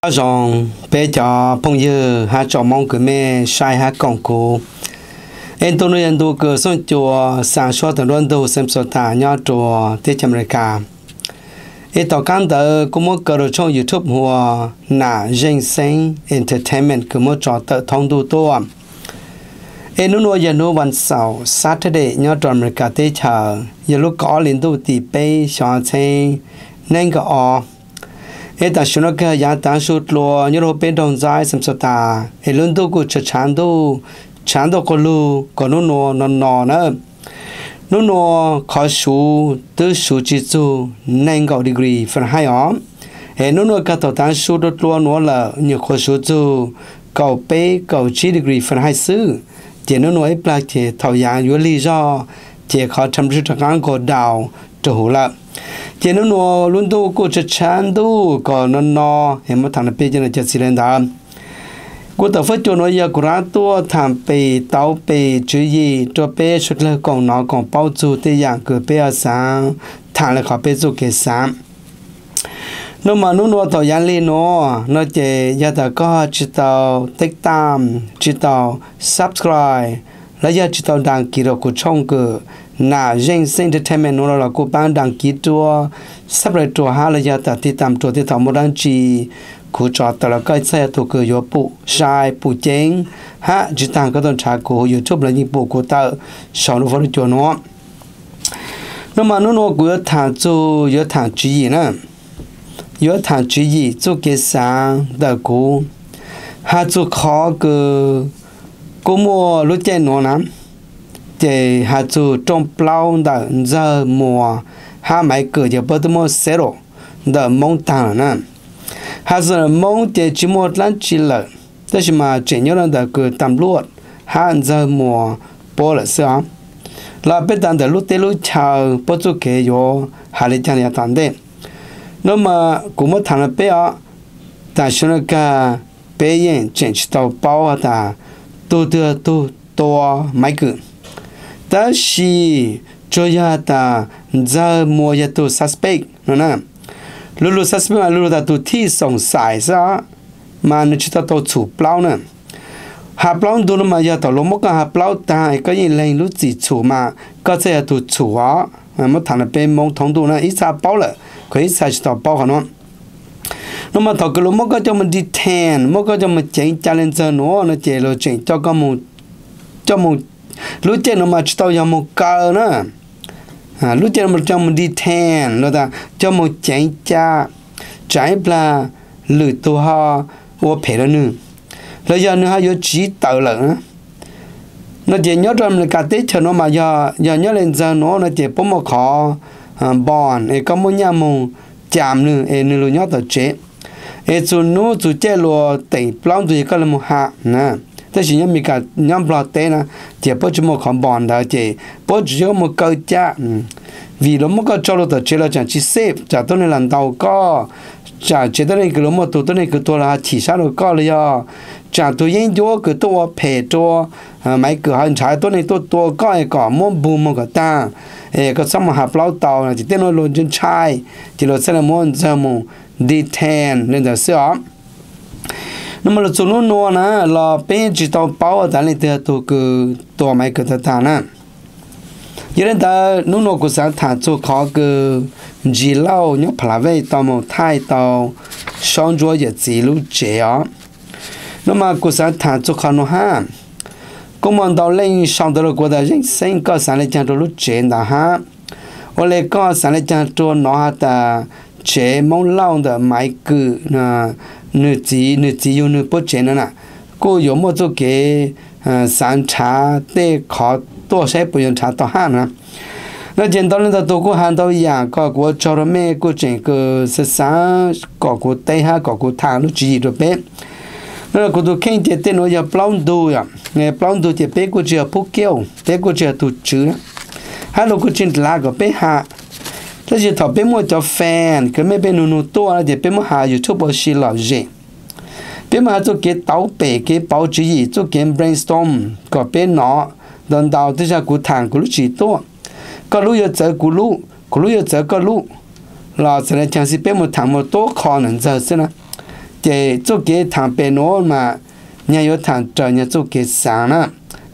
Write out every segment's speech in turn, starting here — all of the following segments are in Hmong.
Nyob zoo peb cov phooj ywg hab tsoom Moob kws mej saib hab koom kuv. Es ntu nuav yog ntu kws xooj cua xaa suab tawm nruab ntug Samsota nyob rua teb chaws Amelikas. Es tom qaab ntawd kuv muab kaw rua tshooj YouTube hu ua Nam Zeej Xeeb Entertainment kws muab tso tawm thoob ntuj tuaj. Es nub nuav yog nub vas xaum Saturday nyob rua Amelikas teb chaws, yog lub kaum ob hli ntuj tim peb xyoo txheeb neeg nkaum ob. Es tam sim nuav kag yaav taav su dlua nyob rua peb nroog Ntxaib Samsota, es lub ntuj kuj tshav tshav ntuj, tshav ntuj quas lug kom nub nuav no no na. Nub nuav qhov suv twb suv tsi txug neeg nkaum degree Fahrenheit os. Es nub nuav kag thaum taav su dlua dlua nuav lawm nyuam qhuav suv txug kaum peb kaum tsib degree Fahrenheit xwb. Ces nub nuav ib plag ces thaum yaav yuav lig zog, ces qhov temperature rov qaab nkaus daus rua huv lawm. Ces nub nuav lub ntuj kuj tshav tshav ntuj kom no no, es muab thaam rua peb cov niam cov txiv le ntawd. Kuv tawm fab cua nuav yog kuv rov tuaj thaam pem tau pem tswv yim rua peb suav dlawg koom nov koom paub txug tej yaam kws peb yuav xaav thaam le qhov peb txuj kev xaav. Nub mas nub nuav thaum yaav lig nuav no ces yog tas koj tsi tau teb taam, tsi tau subscribe, los yog tsi tau đăng ký rua kuv tshooj kws Nam Zeej Xeeb Entertainment nuav los kuj paab đăng ký rua, subscribe rua hab los yog tas tiv taam rua tej thaum muaj dlaab tsi kuv tso tawm los koj txhaj yog tug kws yuav pum sai pum ceev, hab tsi taag koj tuaj nrhav kuv YouTube los yeej pum kuv tawm sau lub fab cua nuav. Nub mas nub nuav kuv yuav thaam txug, yuav thaam tswv yim na, yuav thaam tswv yim txuj kev xaav ntawm kuv, has txug qhov kws kuj muaj lub caij nuav na, ces has txug rooj plaub ntawm Ntxawg Muas hab Maiv Kwm ces puab twb muab settle ntawm Moob taag lawm na. Has txug ntawm Moob ces tsi muaj dlaab tsi lawm, tab sis mas tseem nyob rua ntawm kws tam luaj hab Ntxawg Muas puab lawm xwb os. Los peb tas ntawm lub teb lub chaw puab txuj kev yuav has le caag yav tom ntej. Nub mas kuv muab thaam rua peb os, tam sim nuav kag peb yeej tseem tsi tau paub has tas tug twg tug tua Maiv Kwm, tab sis tsuas yog has tas Ntxawg Muas yog tug suspect no na. Lu lug suspect mas lu lug tas tug thij xoom xais xwb os, mas nwg tsi tau tau txhum plaub na. Has plaub ntug no mas yog thaum luag muab koj has plaub taag es koj yeej leeg lub txim txhum mas koj txhaj yog tug txhum os. Muab thaam rua peb Moob thoob ntuj na, ib txha paub lawm, khuv ib txha tsi tau paub qhov nuav. Nub mas thaum kws luag muab koj coj moog detain, muab koj coj moog ceev ca le ntxawg nuav no ces luag tseem coj koj moog, coj moog, lub caij nuav mas tsi tau yog moog kaw na. Lub caij nuav mas coj moog detain, luag tas coj moog ceev ca, tsaam ib plag lwm tug ho ua phem rua nwg, los yog nwg ho yuav tsiv tawm lawm na. No ces nyob rua Amelikas teb chaws nuav mas yog, yog nyob le ntxawg nuav no ces puab muaj qhov bond es koj muaj nyaj moog cam nwg es nwg lug nyob tom tsev. Es txug nub txug caij luag teem plaub ntug ces koj le moog has na. Tab sis nyob Amelikas nyob Nplog teb na, ces puab tsi muaj qhov bond ntawd ces puab tsuas yog moog kaw ca, vim luag muab koj tso lug tom tsev los tsaam tsi safe, tsaam tuab neeg los ntaus koj, tsaam tsev tuab neeg kws luag muaj tug tuab neeg kws tuag los ho chim sab rua koj los yog tsaam tug yeeb ncuab kws tuaj ua phem rua Maiv Kwm ho nrhav tuab neeg tuaj tua koj es kom muab npug moog kom taag, es koj txhob moog has plaub tau no ces tej nuav luag ntshai ntshai, ces luag txhaj le muab ntxawg moog detain le ntawd xwb os. Nub mas lug txug nub nuav na los peb tsi tau paub tas leej twg yog tug kws tua Maiv Kwm tag tag na. Yog le ntawd nub nuav kuv xaav thaam txug qhov kws Ntsis Lauj nyob Pha La Vej tau moog thaij tau Saub Ntsuab yawm txiv lub tsev os. Nub mas kuv xaav thaam txug qhov nuav hab. Kuj muaj ntau leej sau ntawv rua kuv tas Zeej Xeeb, koj xaav le caag rua lub tsev ntawd hab? Ua le koj xaav le caag rua nov has tas tsev Moob Lauj ntawm Maiv Kwm, nwg txiv, nwg txiv yug nwg puab tsev no na, kuj yuav muaj txuj kev xaav nrhav tej qhov tuaj saib puas yuav nrhav tau hab no. No ces ntau leej ntau tug kuj has ntau yaam kom kuv ua tsaug rua mej kuj tseem kws xaav xaav kom kuv teb hab kom kuv thaam lub tswv yim rua peb. No kuv tug kheej ces tej nuav yog plaub ntug, plaub ntug ces peb kuj tsi yog Phub Kiauj, peb kuj tsi yog tug tswv, hab luag kuj tsi nrhav kom peb has. Tab sis thaum peb muaj cov fan kws mej peb nug nug tuaj no ces peb muab has YouTube ua si lom zem. Peb muab has txuj kev tauv pem kev pauv tswv yim, txuj kev brainstorm kom peb nov ntau ntau. Tej zag kuv thaam kuv lub tswv yim tuaj, koj lub yuav txawv kuv lub, kuv lub yuav txawv koj lub, los txawm le caag xwb peb muab thaam muaj tuab qho ntawm ntxawg xwb na. Ces txuj kev thaam pem nuav mas nyag yuav thaam raws nyag txuj kev xaav na,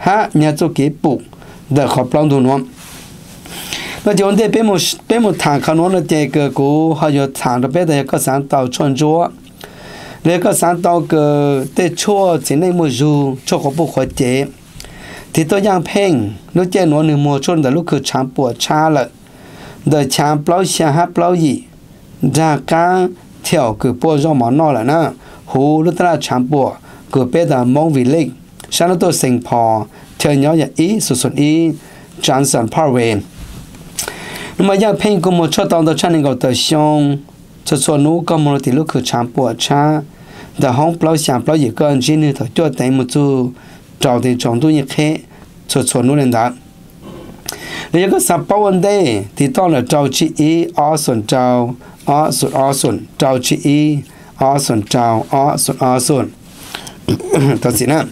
hab nyag txuj kev pum ntawm qhov plaub ntug nuav. No ces ua ntej peb mus thaam qhov nuav no ces kws kuv ho yuav thaam rua peb tas yog koj xaav tau tshuaj ntsuab, los yog koj xaav tau kws tej tshuaj txiv neej muaj zug, tshuaj quav puj quav cev, tiv tuaj yaaj pheej. Lub caij nuav nwg muag tshuaj ntawm lub khw tshaav puam tshab lawm, ntawm chaav plaub xyaa hab plaub yim, nraag qaab thiaum kws puaj zaub mov noj lawm na, huv lub taj laj tshaav puam kws peb tas Moob Village, saab nuav tuaj Saint Paul, chaw nyob yog ib xoom xoom ib Johnson Parkway. No mas yaaj pheej kuj muag tshuaj tau ntau tshaj neeg nkaum tawm xyoo. Txhua txhua nub koj muag rua tim lub khw tshaav puam tshab ntawm hoob plaub xyaa plaub yim, koj ntsib nwg thaum cuaj teev mus txug rau teev tsaus ntuj nyij qheb, txhua txhua nub le ntawd. Los yog koj xaav paub ua ntej, tiv toj lawm rau tsib ib ob xoom rau, ob xoom ob xoom rau tsib ib, ob xoom rau, ob xoom ob xoom. Tau txim na.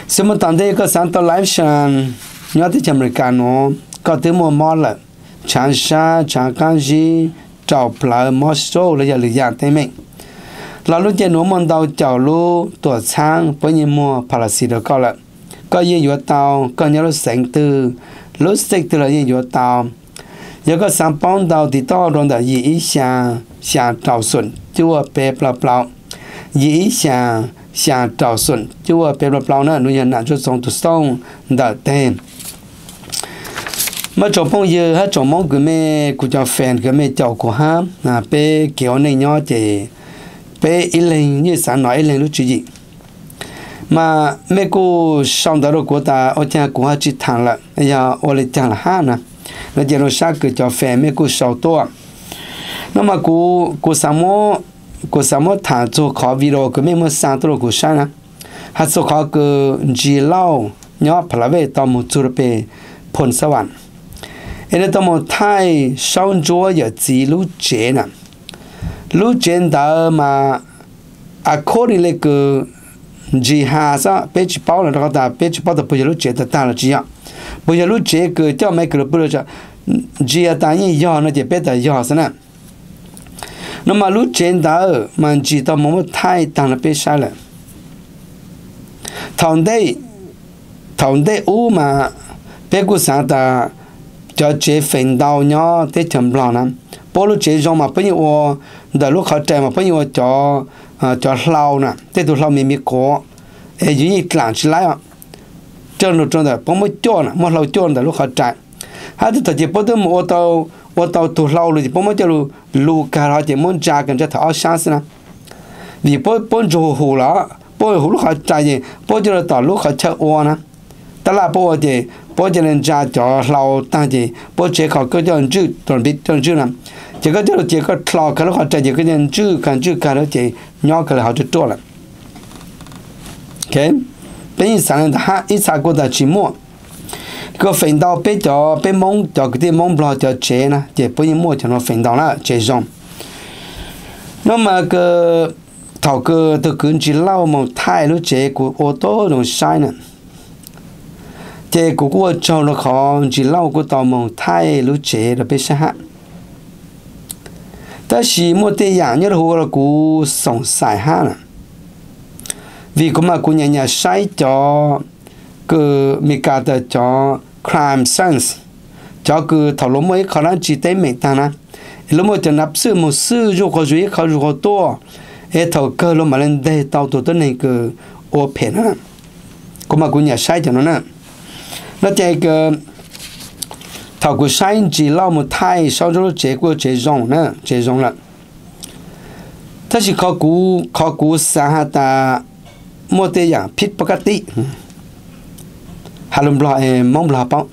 Xwb muaj tom ntej koj xaav tau life insurance nyob teb chaws Amelikas nuav, koj twb muaj mob lawm, tshaav sab, tshaav qaab zib, raus plawv, mob stroke los yog lwm yaam teeb meem, los lub caij nuav muaj ntau caum lub tuam txhaab puab yeej muag policy rau koj lawm. Koj yeej yuav tau, koj nyob lub xeev twg, lub state twg los yeej yuav tau. Yog koj xaav paub ntau tiv toj rua ntawm yim ib xyaa, xyaa rau xoom cuaj peb plaub plaub, yim ib xyaa, xyaa rau xoom cuaj peb plaub plaub na, nub yog Nam Ntsuab Txoov tus xov tooj ntawm teg. Muaj tsoom phooj ywg hab tsoom Moob kws mej, kuv cov fan kws mej caum kuv hab, peb kev ua neej nyob ces peb ib leeg yeej xav nom ib leeg lub tswv yim. Mas mej kuj sau ntawv rau kuv tas ua caag kuv ho tsi thaam lawm, yog ua le caag lawm hab na. No ces rua sab kws cov fan mej kuj sau tuaj. No mas kuv, kuv xav muab thaam txug qhov video kws mej muab xa tuaj rau kuv saib na, has txug qhov kws Ntsis Lauj nyob Pha La Vej tau moog txug rua peg Phoos Xab Vam, es nwg tau moog thaij Saub Ntsuab yawm txiv lub tsev na. Lub tsev ntawd mas according le kws Ntsis has xwb, peb tsi paub los rau qhov tas peb tsi paub tas puas yog lub tsev tag tag los tsi yog, puas yog lub tsev kws coj Maiv Kws lug pw. Ntsis has tas yeej yog no ces peb tas yog xwb na. No mas lub tsev ntawd mas Ntsis tau moog muab thaij taag rau peb saib lawm. Thaum ntej, thaum ntej ub mas peb kuj xaav tas cov tsev feem ntau nyob teb chaws Nplog na, puab lub tsev zoo mas puab yeej ua, ntawm lub qhov rais mas puab yeej ua cov, cov hlau na, tej tug hlau me me quav, es yus yeej dlaam tsi laib os. Coj lug rau ntawm puab muab cuaj na, muab hlau cuaj ntawm lub qhov rais. Hab thaum ces puab twb mus ua tau tug hlau lug ces puab muab coj lug lug kag hlo ces muab ntsa kag ntsa thaum ob sab xwb na. Vim puab ntsuag huv huv los, puab huv lub qhov rais ces puab coj lug tom lub qhov chaw ua na. Tab laj puab ua ces puab ca le ntsa cov hlau taag ces puab tsev qhov koj coj ntswj, coj ntswj na. Ces koj coj lug ces koj dlho kag lub qhov rais ces koj coj ntswj kag ntswj kag lawm ces nyob kag le hov ruaj ruaj lawm. Peb yeej xaav le ntawd hab ib txha kuj tas tsis muaj. Kuj feem ntau peb cov, peb Moob, cov kwv tij Moob Nplog cov tsev na ces puab yeej muaj cov nuav feem ntau na, tsev zoo. No mas thaum kws tug kwv Ntsis Lauj moog thaij lub tsev kuv ua tuab zoo saib na, ces kuv kuj ua tsaug rua qhov Ntsis Lauj kuj tau moog thaij lub tsev rau peb saib hab. Tab sis muaj tej yaam nyob rua huv los kuv xoom xais hab na. Vim kuv mas kuv nyam nyam saib cov kws Meskas tas cov crime scenes, cov kws thaum luag muaj ib qho dlaab tsi teeb meem taag na, es luag muaj cov nav xwj moog xwj zuj quas zuj ib qho zuj quas tuaj, es thaum kawg luag mam le nteg tau tug tuab neeg kws ua phem na. Kuv mas kuv nyam saib cov nuav na. No ces thaum kuv saib Ntsis Lauj moog thaij Saub Ntsuab lub tsev kuj ua tsev zoo na, tsev zoo lawm. Tab sis qhov kuv xaav has tas muaj tej yaam phib pov ka tib, has lug Nplog, Moob Nplog paub,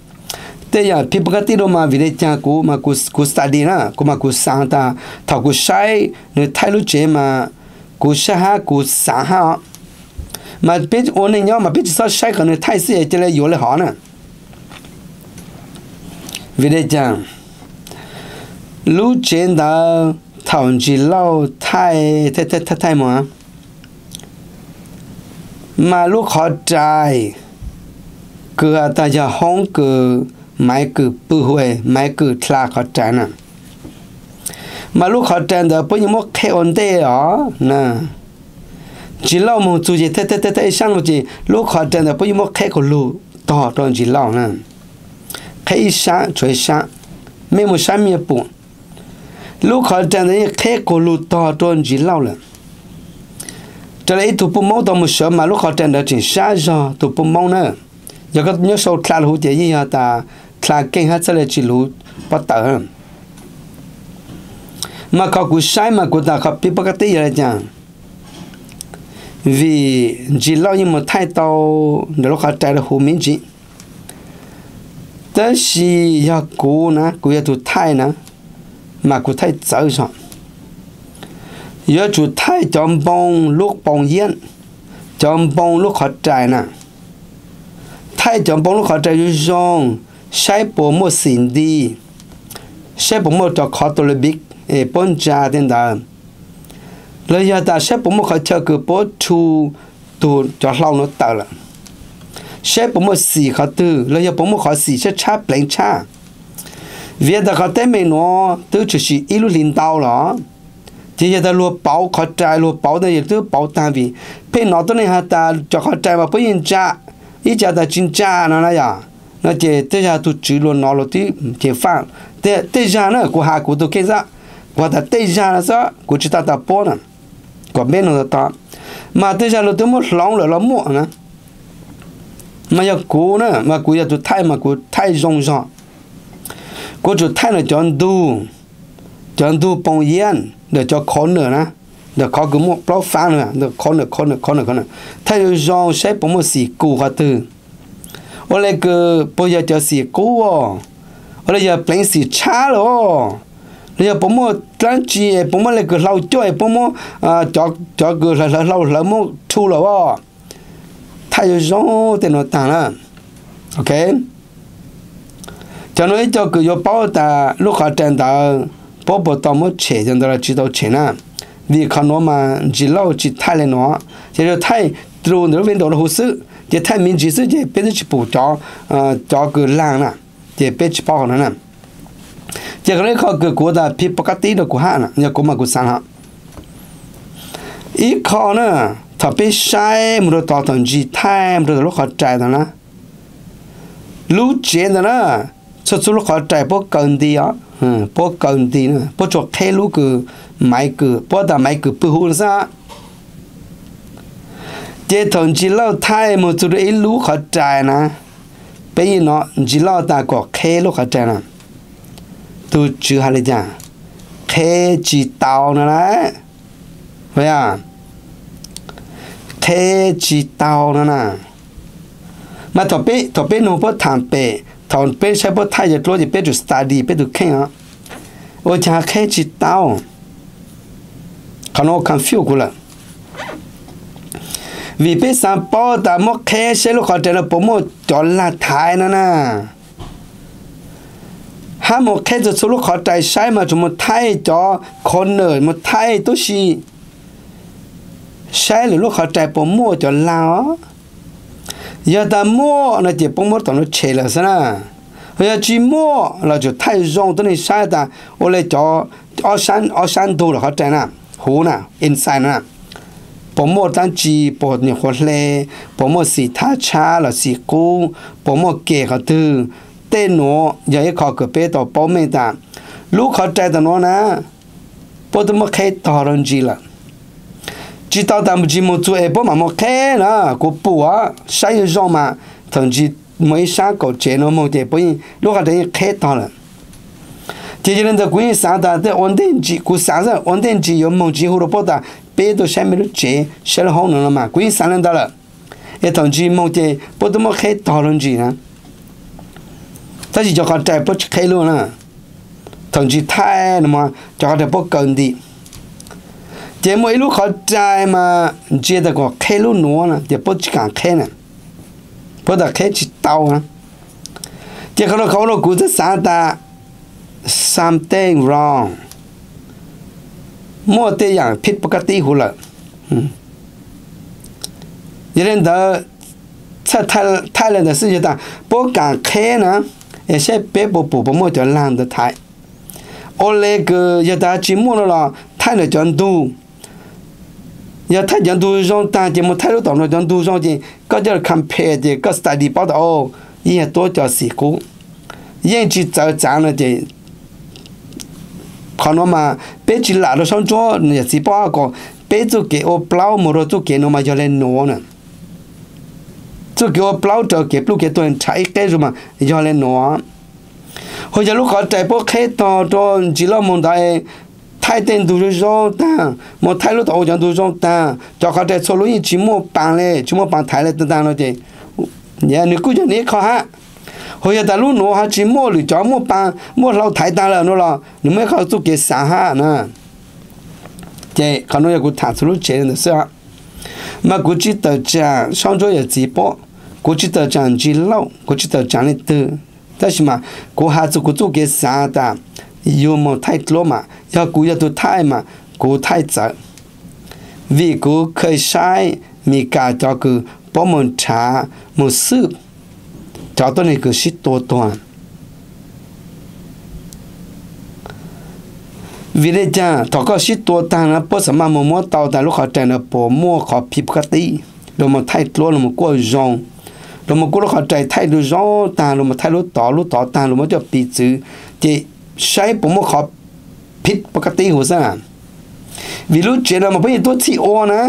tej yaam phib pov ka tib dua mas vim le caag kuv mas kuv study na, kuv mas kuv xaav tas thaum kuv saib nwg thaij lub tsev mas kuv saib hab kuv xaav hab os. Mas peb ua neej nyob mas peb tsi xob saib qhov nwg thaij xwb es ca le yuav le hov na. Vim le caag, lub tsev ntawd thaum Ntsis Lauj thaij, thaij, thaij, thaij moog, mas lub qhov rais kws has tas yog hoob kws Maiv Kws pw hu, Maiv Kws dlha qhov rais na, mas lub qhov rai ntawd puab yeej muab qheb ua ntej os na. Ntsis lauj moog txug ces thaj thaj thaj ib sab no ces lub qhov rai ntawd puab yeej muab qheb kuas lug tog rua ntsis lauj na. Qheb ib sab tshuav ib sab, mej muaj sab mej pum. Lub qhov rai ntawd yeej qheb kuas lug tog rua ntsis lauj lawm. Raws le ib tug puj Moob tau moog sawv mas lub qhov rai ntawd tseem sab zog tug puj Moob na. Yog koj nyob sau dlha lug huv ces yeej yog tas dlha keej hab txhaj le tsi lug pob tawm. Mas qhov kuv saib mas kuv tas qhov pib pob kab tib yog le caag, vim ntsis lauj yeej moog thaij tau ntawm lub qhov rai lug huv me ntsis. Tab sis yog kuv na, kuv yog tug thaij na, mas kuv thaij txawv zog. Yuav tsum thaij cov npoo lub poos yiab, cov npoo lub qhov rai na. Thaij cov npoo lub qhov rai zoo zoo, saib puas muaj xim nti, saib puas muaj cov qhov tus le big es puab ntsa tej ntawd, los yog tas saib puas muaj qhov chaw kws puab rhu tug cov hlau nuav tawm lawm, saib puas muaj xim qhov twg los yog puas muaj qhov xim tshab tshab pleev tshab. Vim tas qhov teeb meem nuav twb tshwm sim ib lub hlis ntau los, ces yog tas luag pauv qhov rai luag pauv tas yog twb pauv taag vim pheej nov tuab neeg has tas cov qhov rai mas puab yeej ntsa, ib tsa tas tsi ntsa no na yog, no ces tej zag tug tswv luag nov luag twb ceev faj. Tej zag na kuv has kuv tug kheej xwb, kuv has tas tej zag no xwb kuv tsi tas tas puab na, kuas peb nug tau, mas tej zag luag twb muab hloov lawm los muaj na. Mas yog kuv na mas kuv yog tug thaij mas kuv thaij zoo zog. Kuv tsum thaij ntawm cov ntug, cov ntug poos yiab ntawm cov corner na, ntawm qhov kws muaj plaub faab na, ntawm corner corner corner corner, thaij zoo zoo saib puas muaj xim kus qhov twg. Ua le kws puas yog cov xim qub, ua le yog pleev xim tshab lawm, los yog puas muaj dlaab tsi, puas muaj le kws hlau cuaj es puab muab cov kws hlawv hlawv hlau hlawv muab rhu lawm. Thaij zoo zoo tej nuav taag na. Ok, cov nuav ib co kws yuav paub tas lub qhov rai ntawd puab puas tau muab tshem cov ntawd los tsi tau tshem na. Vim qhov nuav mas Ntsis Lauj tsi thaij le nuav, ces yog thaij txug ntawm lub video no huv xwb ces thaij me ntsis xwb ces peb twb tsi pum cov kws laag na, ces peb tsi paub qhov nuav na. Ces qhov no ib qho kws kuv tas phim pov kab tib rau kuv hab na, yog kuv mas kuv xaav hlo. Ib qho na, thaum peb saib mus rau tod thaum Ntsis thaij mus rau tom lub qhov rai tod na, lub tsev ntawd na, txhua txhua lub qhov rai puab kaw nti os, puab kaw nti na, puab tsuas qheb lub kws maiv kws, puab tas maiv kws pw huv no xwb. Ces thaum Ntsis Lauj thaij mus txug rau ib lub qhov rai na, peb yeej no Ntsis Lauj tas kom qheb lub qhov rai na. Tug tswv has le caag? Qheb tsi tau no na. Qheb tsi tau no na. Mas thaum peb nug puab thaam pem, thaum peb saib puab thaij cov dluab ces peb tsum study peb tug kheej os. Ua caag qheb tsi tau? Qhov no confuse kuv lawm. Vim peb xaav paub tas muab qheb saib lub qhov rai no puas muaj cov lag thaiv no na. Hab mus qheb txhua txhua lub qhov rai saib mas tsuas mus thaij cov corner, mus thaij tub si, saib lwm lub qhov rai puas muaj cov lag os. Yog tas muaj no ces puab muab tom nuav tshem lawm xwb na. Yog tsi muaj los tsum thaij zoo tuab neeg saib tas ua le cov ob sab ntug lub qhov rai na, huv na, inside no na, puas muaj dlaab tsi, puas nyuam qhuav hle, puas muaj xim thab tshab los xim qub, puas muaj ke qhov twg. Tej nuav yog ib qho kws peb tau paub meej tas lub qhov rai tom nuav na, puab twb muab qheb tog rau Ntsis lawm. Tsi tau tas Ntsis moog txug es puab mam moog qheb na. Kuv pum saib zoo zoo mas thaum Ntsis moog ib sab kaum tsev no moog ces puab yeej lub qhov rai yeej qheb tog lawm. Ces yog le ntawd kuv yeej xaav tas tej ua ntej Ntsis, kuv xaav ua ntej Ntsis yuav moog Ntsis hu rau puab tas peb tuaj saib mej lub tsev, saib lub hoob no no mas kuv yeej xaav le ntawd lawm. Es thaum Ntsis moog ces puab twb muab qheb tog rau Ntsis na. Tab sis cov qhov rai puab tsi qheb lub na. Thaum Ntsis thaij no mas cov qhov rai puab kaw nti. Ces muaj ib lub qhov rai mas ntsia tas kom qheb lub nuav na ces puab tsi kaam qheb na. Puab tas qheb tsi tau na. Ces qhov no qhov ua rau kuv txawm xaav tas something wrong, muaj tej yaam phij pov kab tib huv lawm. Yog le ntawd, thaij le ntawd xwb yog tas puab kaam qheb na, es saib peb puas pum puas muaj cov lag ntawd thaiv. Ua li kws yog tas tsis muaj no los thaij ntawm cov ntug. Yog thaij cov ntug zoo tag ces mus thaij lub tom no cov ntug zoo ces koj coj compare ces koj study paub tas o, yeej yog tuab cov xim qub, yeej tsis txawv txav no ces qhov no mas peb tsis lam rau saub ntsuab yawm txiv paub kom peb txuj kev ua plaub mus rau txuj kev no mas yog le nuav na. Txuj kev ua plaub raws kev pluj kev tuag nrhav ib qeb zug mas yog le nuav. Ho yog lub qhov rais puab qheb tog rua ntsis loj moog ntawd, thaij tej ntug zoo zoo tag, mus thaij lub tom ua cov ntug zoo tag, cov qhov rais txhua lub yeej tsis muaj paas le, tsis muaj paas thaiv le tag tag no ces nws kuj yog nws ib qho hab. Ho yog tas lub nuav ho tsis muaj lwm cov muaj paas muaj hlau thaiv tag lawm no los nws muaj ib qho txuj kev xaav hab na. Ces qhov nuav yog kuv tham txug lub tsev ntawd xwb. Mas kuv tsis tawm tsaam saub ntsuab yawm txiv paub, kuv tsis tawm tsaam ntsis lauj, kuv tsis tawm tsaam leej twg, tab sis mas kuv has txug kuv txuj kev xaav tas yug moog thaij dluab mas yog kuv yog tug thaij mas kuv thaij txawv, vim kuv kheev saib Mis Kas cov kws puab moog nrhav moog xwb cov tuab neeg kws sib tua tuag. Vim le caag thaum koj sib tua tag na puab xam maj moog muab tau tas lub qhov rais na puas muaj qhov phiv pov ka tib, luag moog thaij dluab luag moog kuaj zoo, luag moog kuaj lub qhov rais thaij lug zoo tag luag moog thaij lub tod, lub tod tag luag muab coj piv txwv, ces saib puas muaj qhov phiv pov ka tib huv xwb. Vim lub tsev no mas puab yeej tuab txhij ua na,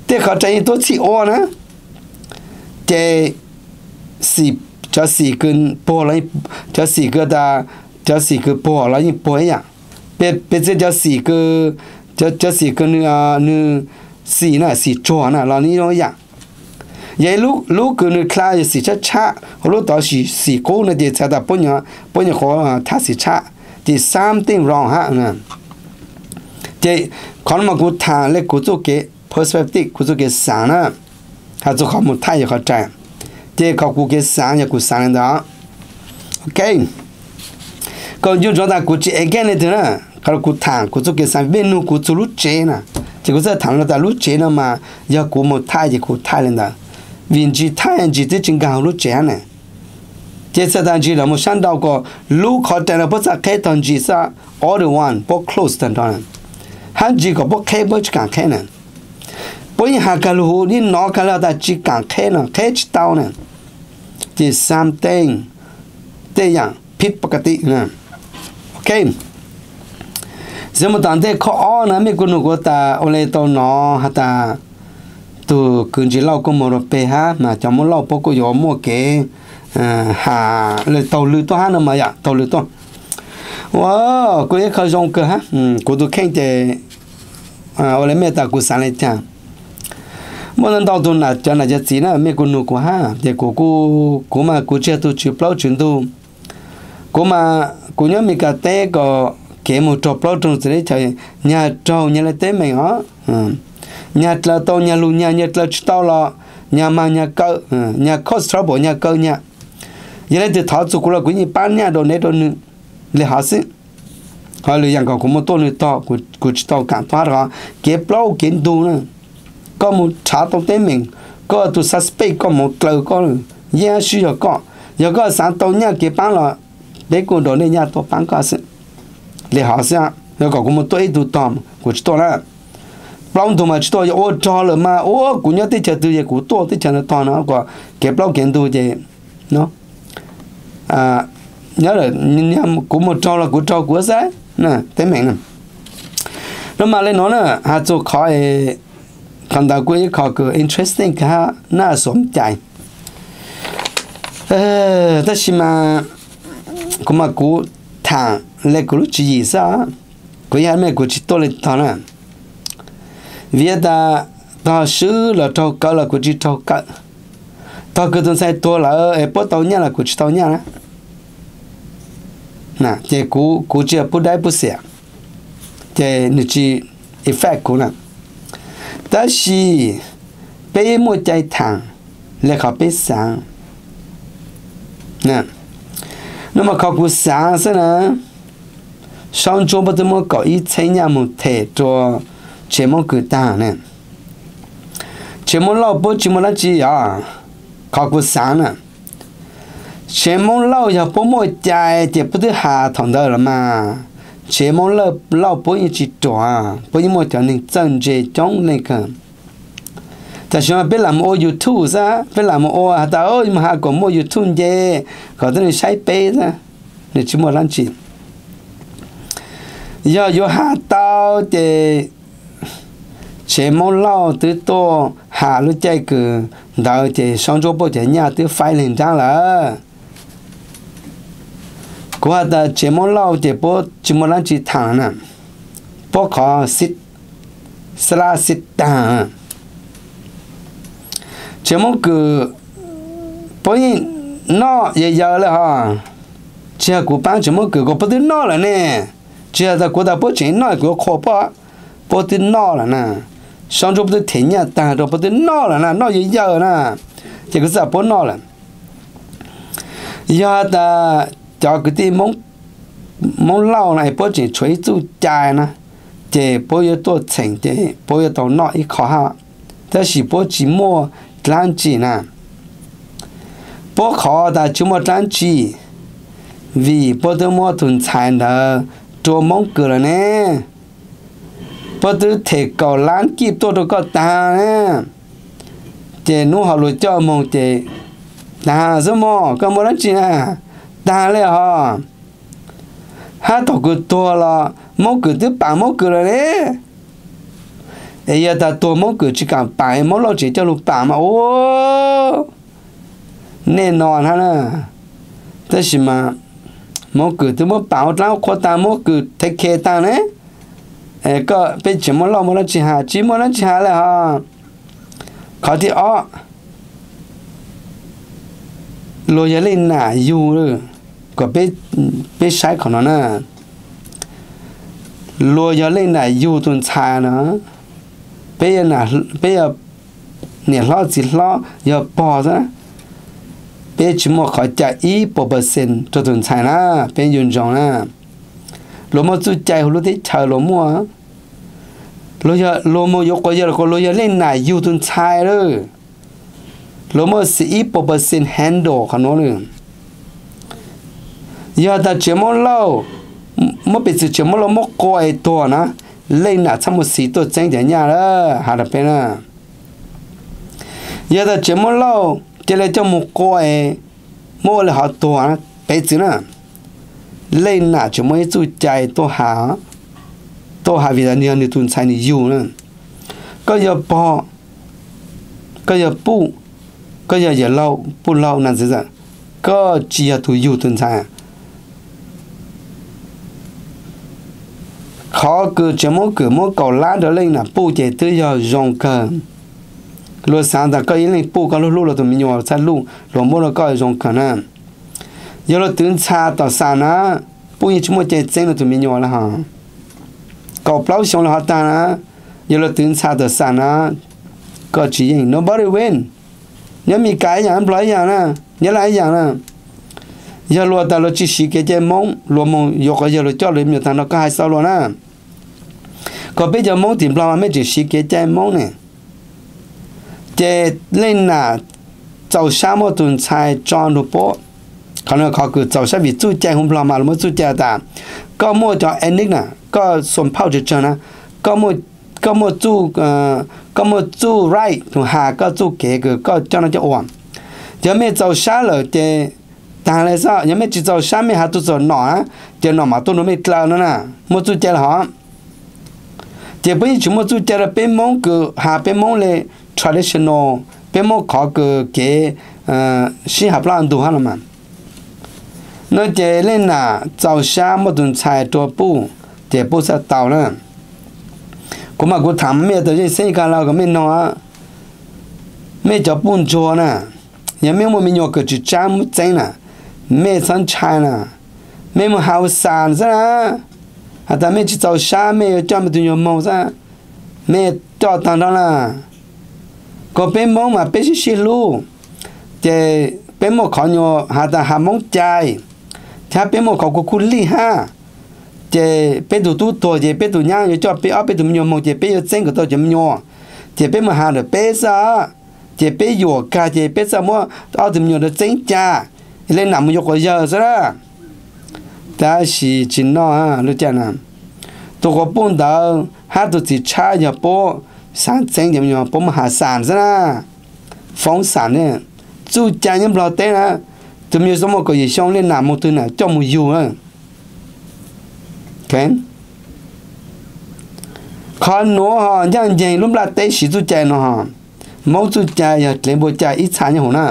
tej qhov rais yeej tuab txhij ua na, ces cov xim kws puag, cov xim kws tas, cov xim kws puag los yeej puag ib yaam. Piv txwv cov xim kws, cov xim kws nwg, nwg xim na, xim tsuag na los nwg zoo ib yaam. Yog lub kws nwg dlha yog xim tshab tshab, ho lub tod xim qub no ces txhais tas puab nyuam qhuav dlha xim tshab, ces something wrong hab. Ces qhov no mas kuv tham le kuv txuj kev perspective, kuv txuj kev xaav na, has txug qhov mus thaij yog qhov rais, ces qhov kuv kev xaav yog kuv xaav le ntawd. Ok, kom ncu ntsoov tas kuv tsis against leej twg na, qhov kuv tham kuv txuj kev xaav, mej nug kuv txug lub tsev na, ces kuv txhaj tham le tas lub tsev no mas yog kuv mus thaij ces kuv thaij le ntawd, vim ntsis thaij ntsis twb tsis nkaag huv lub tsev hab na. Ces txhais tas ntsis los mus sab nrau kom lub qhov rais no puab txhaj qheb tog ntsis xwb, other one puab close tag nrho, hab ntsis kom puab qheb puab tsis kaam qheb na. Puab yeej has kag lug huv, yeej nov kag lug tas tsis kaam qheb no, qheb tsis tau na. Ces something, tej yaam phiv pov ka tib. Ok, txug mus tom ntej qhov ob na, mej kuj nug kuv tas ua le tau nov has tas tug kws ntsis lauj kuj moog rua peg hab mas cov Moob Lauj puab kuj yuav muaj kev has le taug lw tuaj hab no mas yom, taug lw tuaj. Ua, kuj ib qho zoo kawg hab, kuv tug kheej ces ua le mej tas kuv xaav le caag. Muaj ntau ntau tug nam cov nam cov txiv na mej kuj nug kuv hab ces kuv, kuv mas kuv tsis yog tug tswv plaub tswv ntug. Kuv mas kuv nyob Mes Kas teb kom kev moog raug plaub raug ntug txawv teb chaws, nyag raug nyag le teeb meem os, nyag dlaws tau nyag lug nyag, nyag dlaws tsis tau los nyag mag nyag kaw, nyag cause trouble nyag kaw nyag. Yog leej twg thov txug kuv los kuv yeej paab nyaj rau neb rau nwg le hov xwb. Ho lwm yaam kom kuv muaj tuaj nwg tog, kuv tsis tau kaam tuaj hab rau kev plaub kev ntug na. Koj moog rhav tau teeb meem, koj tug suspect koj moog dlaws koj, yeej sib yog koj. Yog koj xaav tau nyaj kev paab los peb kuj nrug nej nyaj tuaj paab koj xwb. Le hov xwb, yog kom kuv muaj tuaj ib tug tog kuv tsis tuaj na. Plaub ntug mas tsis tuaj, yog ua rog lawm mas ua kuv nyob teb chaws twg ces kuv tuaj teb chaws ntawd tog no, kom kev plaub kev ntug ces nyob, kuv mus raug los kuv raug kuv xwb, teeb meem na. No mas le nuav na, has txug qhov, qhov ntawd kuj ib qho kws interesting kawg hab na, xuam cai. Tab sis mas kuv mas kuv tham le kuv lub tswv yim xwb, kuv yog mej kuv tsis tuaj le tog na. Vim tas tog swb los raug kaw los kuv tsis raug kaw, tog kws tus ntxhais tuag lawm es puab tau nyaj los kuv tsis tau nyaj na. Ces kuv tsis yog pub daib pub xiam, ces nws tsis affect kuv na. Tab sis peb muaj cai thaam le qhov peb xaav. No mas qhov kuv xaav xwb na, Saub Ntsuab puab twb muab kaum ib txheeb nyaj moog them rua tsev Moob Kws taag ne. Tsev Moob Lauj puab tsis muaj dlaab tsi os. Qhov kuv xaav na, tsev Moob Lauj yog puab muaj cai ces puab twb has thaum ntawd los mas. tsev Hmoob Lauj puab yeej tsis ruam, puab yeej muaj cov neeg txawj ntse coob leej kawg. Tam sim no peb lam mus ua YouTube xwb, peb lam mus ua has tas mus has kom muaj YouTube nce, kom tuaj saib peb xwb, nws tsis muaj dlaab tsi. Yog yuav has tau ces tsev Hmoob Lauj twb tuaj has lub caij kws ntawd ces Saub Ntsuab Puab cov nyaj twb faib leeg nraab lawm. Kuv has tas tsev Hmoob Lauj ces puab tsis muaj dlaab tsi thaam na, puab qhov xib lab xib taag. Tsev Hmoob Kws puab yeej noj yawg yawg le hos. Tsis yog kuv paab tsev Hmoob Kws, kuas puab twb noj lawm ne. Tsis yog tas kuv tas puab tseem noj kuv yuav qhuas puab, puab twb noj lawm na. Saub Ntsuab Puab twb them nyaj taag rua puab twb noj lawm na, noj yawg yawg na. Ces kuv txawm puab noj lawm. Yog tas cov kwv tij Hmoob Lauj na es puab tseem tshuav ib txuj cai na, ces puab yuav tuaj txheem ces puab yuav tau noj ib qho hab, tab sis puab tsis muaj dlaab tsi na. Puab qhov tas tsis muaj dlaab tsi, vim puab twb muab tug ntxhais ntawd rua Hmoob Kws lawm ne. Puab twb them kaum lab kib tuaj rua koj taag ne, ces nub ho luag coj moog ces taag xwb mog, koj muaj dlaab tsi na, taag le hos. Hab thaum kws tuag los Hmoob Kws twb paam Hmoob Kws lawm ne. Es yog tas tuag Hmoob Kws tsis kaam paam, Hmoob Lauj tseem coj lug paam mas ua nej no hab na. Tab sis mas Hmoob Kws twb muab paam ua dlaab qhua taag, Hmoob Kws thev khe taag ne. Koj peb tsev Hmoob Lauj muaj dlaab tsi has? Tsis muaj dlaab tsi has le hos. Qhov thib ob, luag yog leej nam yug, kom peb saib qhov no na. Luag yog leej nam yug tug ntxhais no, peb, peb yog niam hlob txiv hlob yog pog xwb, peb tsis muaj qhov cai ib puas percent rua tug ntxhais na, peb yuav ntsoov na. Luag muaj txuj cai huv lub teb chaws luag muaj. Luag moog yuav quas yawg los kuas luag yog leej nam yug tug ntxhais lawm, luag muaj xi ib puas percent handle qhov nuav lawm. Yog tas tsev Hmoob Lauj, muab piv txwv tsev Hmoob Lauj muab qua es tuag na, leej nam txhaj muaj xi tuaj txeeb cov nyaj lawm has rau peb na. Yog tas tsev Hmoob Lauj ca le coj moog qua es muab ua le hov tuag, piv txwv na, leej nam tseem muaj ib txuj cai tuaj has, tuaj has vim tas nwg yog nwg tug ntxhais nwg yug na. Koj yog pog, koj yog puj, koj yog yawm laug puj laug nam ntxiv, koj tsis yog tug yug tug ntxhais. Qhov kws tsev Hmoob Kws muab kaum lab rau leej nam puj ces twb yog zoo kawg. Luag xaav tas koj ib leej puj koj lub hlub luag tug me nyuam txhaj luj, luag muab rau koj zoo kawg na. Yog luag twv ntxhais tom xam na, puj yeej tsis muaj cai txeeb luag tug me nyuam le hov. Kaum plaub xyoo le hov taag na, yog luag twv ntxhais tom xam na, koj tsis yeej, nobody win. Nyob Mes Kas ib yaam, Nplog ib yaam na, Nyab Laj ib yaam na. Yog luag tas luag tsis siv kev cai Moob, luag moog yuav quas yawg luag coj luag me nyuam taag nrho koj hais xaus luag na. Koj peb cov Moob tim Nplog mas mej tseem siv kev cai Moob ne. Ces leej nam txaus sab muab tug ntxhais tso nrug puab. Qhov no qhov kws txaus sab vim txuj cai huv Nplog mas luag muaj txuj cai tas koj muaj cov ethnic na, koj xuas phauj tsawg tsawg na, koj muaj, koj muaj txuj right to has koj txuj kev kws koj coj noj coj ua. Yog mej txaus sab lawm ces taag le xwb, yog mej tsis txaus sab mej has tuaj txug nom na, ces nom mam tuaj nrug mej dlaws no na, muaj txuj cai le hov. Ces puab yeej tsis muaj txuj cai rau peb Moob kws has peb Moob le traditional, peb Moob qhov kws kev sib has plab ntug hab los mas. No ces leej nam txaus sab muab tug ntxhais rua puj, ces puj txhaj tau na. Kuv mas kuv thaam mej tau yeej xeeb ka lo kom mej noog, mej cov puj ntsuag na, yog mej muaj me nyuam kws tsis tsab muab txeeb na, mej txhob ntshai na, mej moog has ua xas xwb na, has tas mej tsis txaus sab mej yuav coj mej tug nyuag moog xwb, mej coj taag nrho na. Koj peb Moob mas peb sib sib hlub, ces peb muaj qhov nyuag has tas has Moob cai, thiab peb muaj qhov kuv kuj lij hab. Ces peb tug tub tuag ces peb tug nyaab yuav coj peb ob peb tug me nyuam moog ces peb yuav txeeb kom tau cov me nyuam. Ces peb moog has ntawm peb xwb, ces peb yuam kag ces peb txhaj muab ob tug me nyuam rau txeeb cai, leej nam moog yuav quas yawg xwb na. tab sis tsis noj lub caij na. Tus quas puj ntawd hab tus txiv tshab yog puab xaav txeeb ces puab muab has xam xwb na, foob xam ne. Txuj cai nyob Nplog teb na, tus me nyuam xyoo muaj kaum yim xyoo, leej nam moog twg nam coj moog yug. Qhov nuav ho ncaaj nceeg lub nplaj teb siv txuj cai no ho, Moob txuj cai yog dlev npua cai ib txha nyob huv na.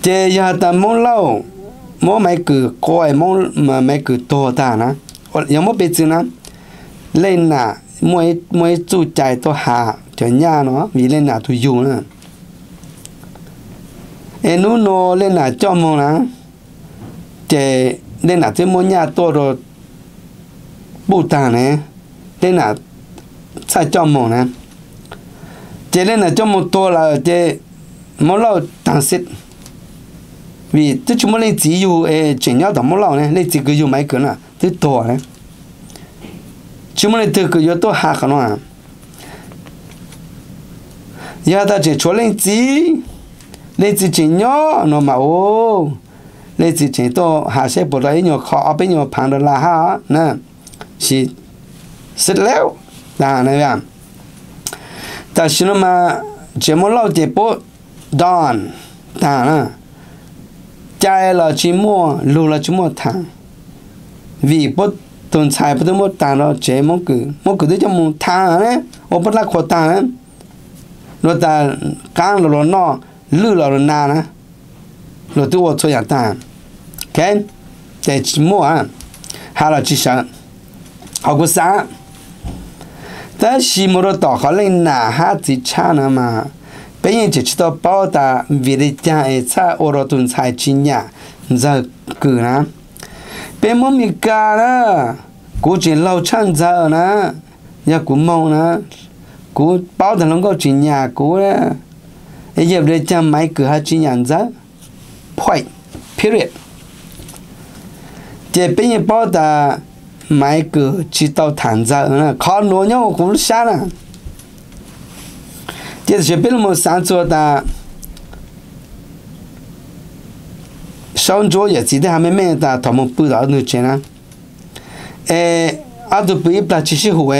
Ces yog has tas Moob Lauj muab Maiv Kws qua, Maiv Kws tuag taag na, yog muab piv txwv na, leej nam muaj ib txuj cai tuaj has cov nyaj no vim leej nam tug yug na. Es nub nua leej nam coj moog na, ces leej nam twb muab nyaj tuaj rua puj taag ne, leej nam txhaj coj moog na. Ces leej nam coj moog tuag lawm ces Moob Lauj taag xwb, vim twb tsis muaj leej txiv yug es tseem nyob tom Moob Lauj ne, leej txiv kws yug Maiv Kws na twb tuag na, tsis muaj leej twg kws yuav tuaj has qhov no. Yog has tas tseem tshuav leej txiv, leej txiv tseem nyob no mas u, leej txiv tseem tuaj has saib puas tau ib nyuag kho ob peb nyuag phaav dollar hab na, sis xwb lawm. Tam sim no mas tsev Moob Lauj ces puab done taag na, cai los tsis muaj, lug los tsis muaj thaam, vim puab tug ntxhais puab twb muab taag rua tsev Moob Kws, Moob Kws twb coj moog thaam ne, ua puab dlab qhua taag na, luag tas qaab los luag noj, lwj los luag na na, luag twb ua txhua yaam taag. Ces tsis muaj, has los tsis sawv, qhov kuv xaav. Tab sis moog rua tom qhov leej nam hab txiv tshab na mas, peb yeej tseem tsis tau paub tas vim le caag es txhaj ua rua tug ntxhais tsis nyam Ntxawg Kws na. Peb Moob Mes Kas na, kuv tseem laug tshaj Ntxawg na, yog kuv moog na, kuv paub tas hluas nkauj tsis nyam kuv, es yog vim le caag Maiv Kws ha tsis nyam Ntxawg, point, period. Ces peb yeej paub tas Maiv Kws tsis tau thaam Ntxawg, qhov nuav nyob huv kuv lub sab na. Ces tam sim peb lug moog xaav txug tas Saub Ntsuab yawm txiv twb has meej meej tas thaum moog pw tom ob tug tsev na, es ob tug pw ib plag tsis sib hum,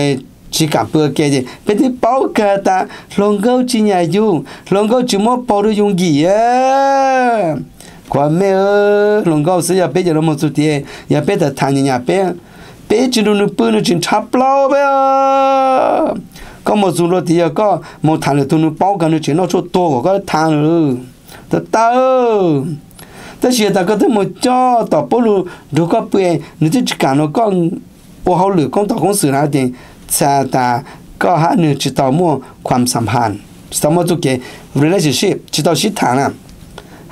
tsis kaam pw ua ke ces peb twb paub kawg tas hluas nkauj tsis nyam yug, hluas nkauj tsis muab paug rua yug nkim. Kuv me, hluas nkauj xwb yog peb cov nuav moog txug tias yog peb tawm thaam nyam nyam peb, peb tsis nrug nws pw nws tseem nrhav plaub peb. Koj moog txug nrua tias yog koj moog thaam lwm tug nws paub kag nws tseem noj tshuaj tuag kom koj thaam lwm tawg tawg. Tab sis yog tas koj twb moog coj tom puab lug nrug koj pw, nws twb tsis kaam nrug koj ua hauj lwm koob tom koob xwm na ces txhais tas koj hab nws tsis tau muaj khuam xam phas, tsis tau muaj txuj kev relationship, tsis tau sib thaam na,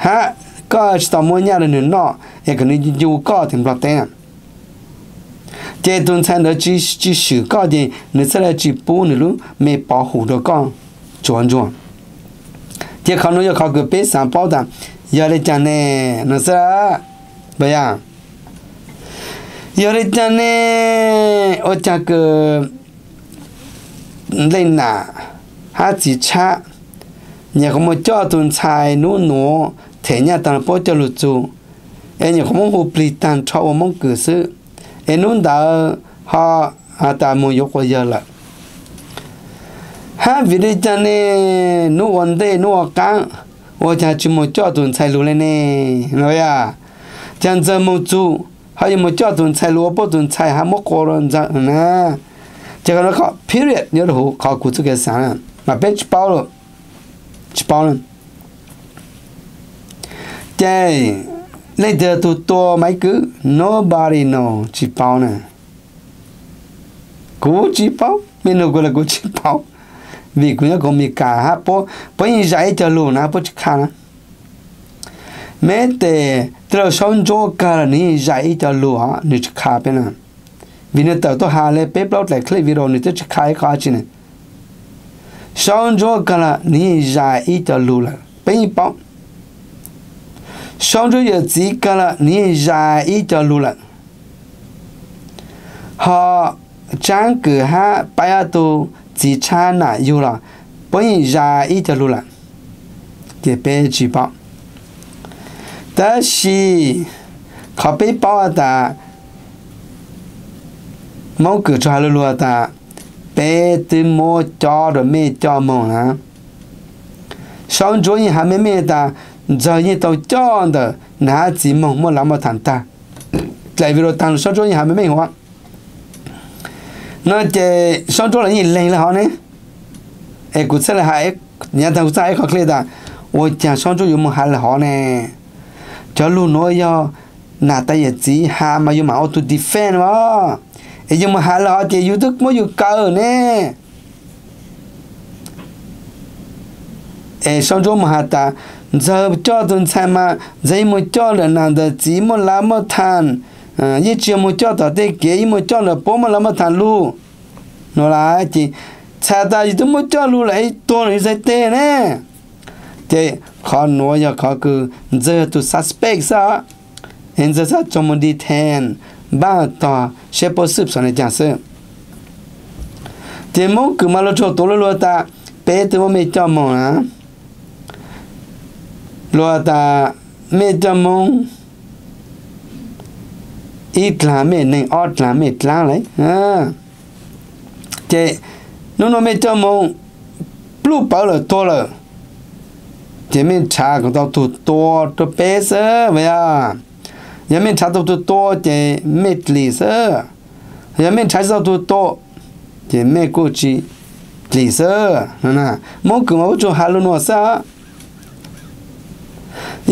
hab koj tsis tau muab nyaj rua nws noj es kom nws ncu koj tim Nplog teb na. Ces tus ntxhais ntawd tsis swm koj ces nws txhaj le tsis pub nws lub me pov hum rua koj tsuav ntsuag. Ces qhov nuav yog qhov kws peb xaav paub tas yog le caag ne no xwb. Yog le caag ne, ua caag kws leej nam hab txiv tshab nyam qhuav muaj coj tus ntxhais nub nuav them nyaj taag puab coj lug txug, es nyam qhuav muab hu plig taag nrho ua Moob Kws xwb, es nub ntawd ho has tas moog yuav quas yawg lawm. Hab vim le caag ne, nub ua ntej nub ua qaab, ua caag tsis moog coj tus ntxhais lug le ne? Caag Ntxawg moog txug ho yuav moog coj tus ntxhais lug ua puab tus ntxhais hab muab quas rua Ntxawg na? Ces qhov nuav qhov period nyob rua huv qhov kuv txuj kev xaav na, mas peb tsis paub, tsis paub na. Ces leej twg tug tua Maiv Kws? Nobody know, tsis paub na. Kuv tsis paub, mej nug kuv los kuv tsis paub, vim kuv nyob kuv Mes Kas hab puab, puab yeej zais ib co lug na puab tsis qha na. Meb tes tij laug Saub Ntsuab kag los nws yeej zais ib co lug os, nws tsis qha peb na. Vim nws tawm tuaj has le peb plaub dlaim clip video nws twb tsis qha ib qho dab tsi ne. Saub Ntsuab kag los nws yeej zais ib co lug lawm, peb yeej paub. Saub Ntsuab yawm txiv kag los nws yeej zais ib co lug lawm. Ho Tsaab Kws hab Paib ob tug txiv tshab nam yug los puab yeej zais ib co lug lawm, ces peb tsis paub. Tab sis Qhov peb paub tas Moob Kws tsuas hais lug lug tas peb twb muab cob rua mej coj moog na. Saub Ntsuab yeej has meej meej tas Ntxawg yeej tau coj ntawm nam hab txiv moog muaj lav muaj tham tag. Dlaim video taag lug Saub Ntsuab yeej has meej meej huv no ces Saub Ntsuab los yeej leeg le hov ne. Es kuv txhaj le has, nyav taag kuv txhaj has ib qho clip tas ua caag Saub Ntsuab yuav moog has le hov ne. Cov lug nuav yog nam tais yawm txiv has mas yug mam ua tug defend os. Es yug moog has le hov ces yug twb muab yug kaw ne. Es Saub Ntsuab moog has tas Ntxawg coj tug ntxhais mas Ntxawg yeej moog coj ntawm nam ntawm txiv muaj lav muaj tham, yeej tsi yog moog coj tom tej kev, yeej moog coj ntawm puab muaj lav muaj tham lug no lawm ces txhais tas yug twb muab coj lug lawm es tuag los yug txhais teg ne. Ces qhov nuav yog qhov kws Ntxawg yog tug suspect xwb, es Ntxawg txhaj tau moog detain npaaj tog saib puab xwb xyov le caag xwb. Ces Moob Kws mas luag tsuas tuav lug lug tas peb twb muab mej coj moog na, lug tas mej coj moog ib dlaag mej neeg ob dlaag mej dlaab le. Ces nub nua mej coj moog pluj pawv lawm tuag lawm, ces mej nrhav kom tau tug tua rua peb xwb as. Yog mej nrhav tau tug tua ces mej dlim xwb, yog mej nrhav tsi tau tug tua ces mej kuj tsi dlim xwb. Moob Kws mas kuj tsuas has lug nua xwb.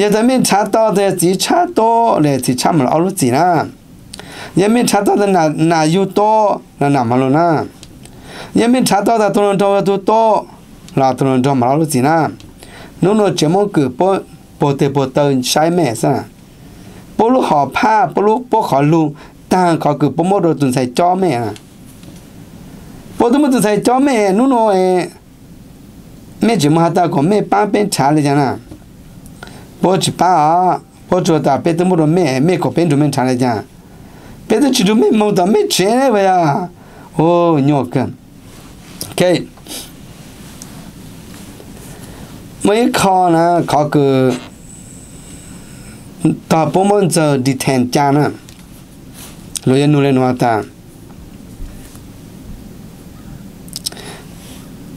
Yog tas mej nrhav tau tas txiv tshab tua, le txiv tshab mas lug ob lub txim na. Yog mej nrhav tau tas nam yug tua, los nam mas lug na. Yog mej nrhav tau tas tug hluas nraug yog tug tua, los tug hluas nraug mas lug ob lub txim na. Nub nua tsev Moob Kws puab puag teg puag taw saib mej xwb. Puab lub hom phaj, puab lub, puab qhov lug taag qhov kws puab muab rua tug ntxhais cob mej. Puab twb muab tug ntxhais cob mej nub nua, mej tseem moog has tas kom mej paab peb nrhav le caag na. Puab tsi paab os, puab tsuas tas peb twb muab rua mej, mej kom peb nrug mej nrhav le caag. Peb twb tsi nrug mej moog tom mej tsev ne. Nyuaj kawg. Muaj ib qho na, qhov kws tog puab muab Ntxawg detain ca na, luag yuav nug le nuav tas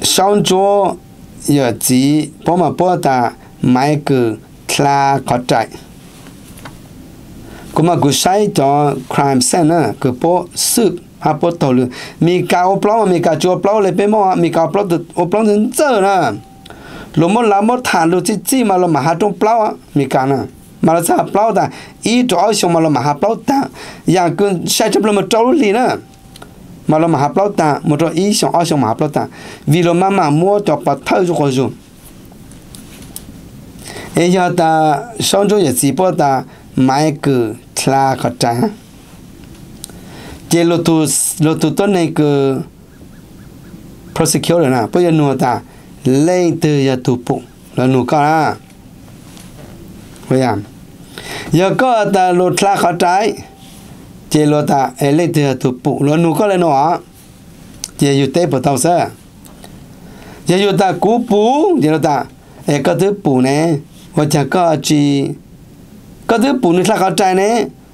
Saub Ntsuab yawm txiv puab mas puab tas Maiv Kws dlha qhov rais. Kuv mas kuv saib cov crime scene na kws puab xwb hab puab taug lw. Meskas ua plaub mas Meskas tsi ua plaub le peb Moob, Meskas ua plaub ntxawg ntxawg na. Luag muab lav muab tham lug txij txij mas luag mam has rooj plaub Meskas na. Mas luag txhaj has plaub tas ib rau ob xyoo mas luag mam has plaub taag. Yaam kws sai tshaj plawg mas rau lub hlis na, mas luag mam has plaub taag, mus rau ib xyoo ob xyoo mam has plaub taag, vim luag maj mam muab cov pov thawj zuj quas zug. Es yog tas Saub Ntsuab yawm txiv puab tas Maiv Kws dlha qhov rais, ces luag tug tuab neeg kws prosecutor na puab yuav nug tas leej twg yog tug pum, luag nug koj na. Yog koj tas luag dlha qhov rais, ces luag tas es leej twg yog tug pum, luag nug koj le nuav, ces yug teb puas tau xwb. Yog yug tas kuv pum, ces luag tas es koj twb pum ne, ua caag koj tsi, koj twb pum nwg dlha qhov rais ne,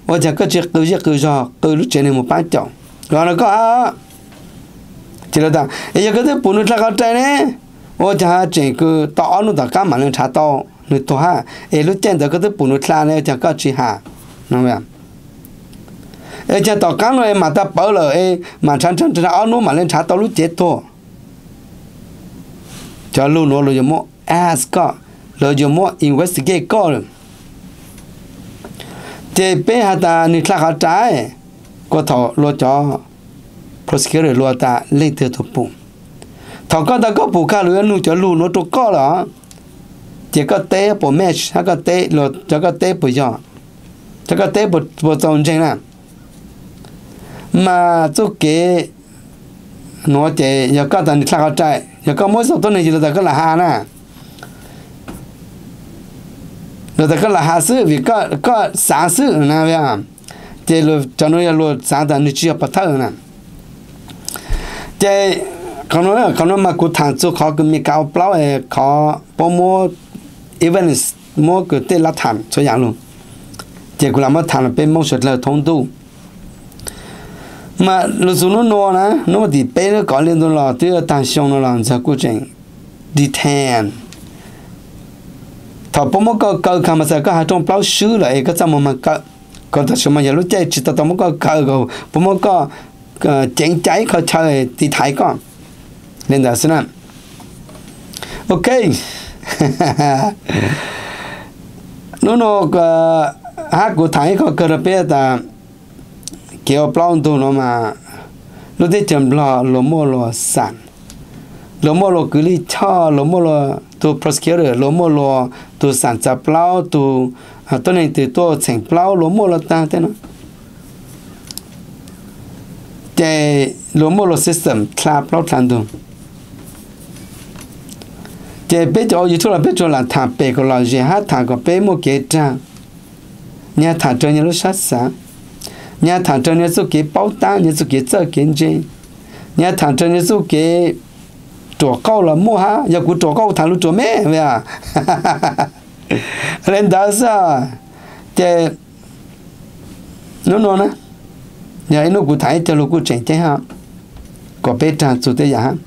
ua caag koj tsi qw zej qw zog qw lub tsev neeg mus paab caum, los no koj. Ces luag tas es yog koj twb pum nwg dlha qhov rais ne, ua caag tseem kws tau ob nub tom qaab mam le nrhav tau nwg tuag hab, es lub caij ntawd koj twb pum nwg dlha ne ua caag koj tsi has. Es caag tom qaab nuav es mam tau pawv lawm es mam nrhav nrhav nrhav ob nub mam le nrhav tau lub cev tuag. Cov lug nuav luag yuav muab ask koj, luag yuav muab investigate koj. Ces peb has tas nwg dlha qhov rais, kuas thaum luag cov prosecutor luag tas leej twg tug pum. Thaum koj tas koj pum kag luag yuav nug cov lug nuav rua koj lawm, ces koj teb puas match hab koj teb, cov koj teb puas yog, cov koj teb puas txaus ntseeg na. Mas txuj kev nuav ces yog koj tas nwg dlha qhov rais, yog koj muab txug tuab neeg ces luag tas koj lam has na, luag tas koj lam has xwb vim koj xaav xwb na. Ces cov nuav yog luag xaav tas nwg tsi yog pov thawj na. Ces qhov nuav mas kuv thaam txug qhov kws Meskas ua plaub, qhov puab muab evidence, muab kws tej lab tham txhua yaam lug. Ces kuv lam muab tham los peb Hmoob sawv dlawg thoob ntuj. Mas lus txug nub nua na, nub tim peb lub kov li ntu los twb yuav taag xyoo no los ntxawg kuj tseem detain. Thaum puab muab koj kaw kag mas txawm koj has rooj plaub swb lawm es koj txaj muag mas kaw, kom tam sim mas yog lub caij tsis tau tau muab koj kaw kom puab muab koj ceev cai ib qho chaw tiv thaiv koj li ntawd xwb na. Ok, nub nua hab kuv tham ib qho kawg rau peb tas kev ua plaub ntug no mas lub teb chaws Nplog luag muaj luag xam, luag muaj luag kwv lij choj, luag muaj luag tug prosecutor, luag muaj luag tug xam txav plaub, tug tuab neeg twg tuaj txheem plaub, luag muaj luag tag tej no. Ces luag muaj luag system dlha plaub dlha ntug. Ces peb cov ua YouTube los peb tsuas lam tham pem kom lom zem hab tham kom peb muaj kev rag. Nyag tham raws nyag lub sab xav, nyag tham raws nyag txuj kev paub tab, nyag txuj kev txawj kev ntse, nyag tham raws nyag txuj kev ruam qauj los muaj hab. Yog kuv ruam qauj kuv tham lug ruam me a li ntawd xwb. Ces nub nua na, yog ib nub kuv tham ib cag lug kuj tseem ceeb hab, kom peb rag txug tej yam hab.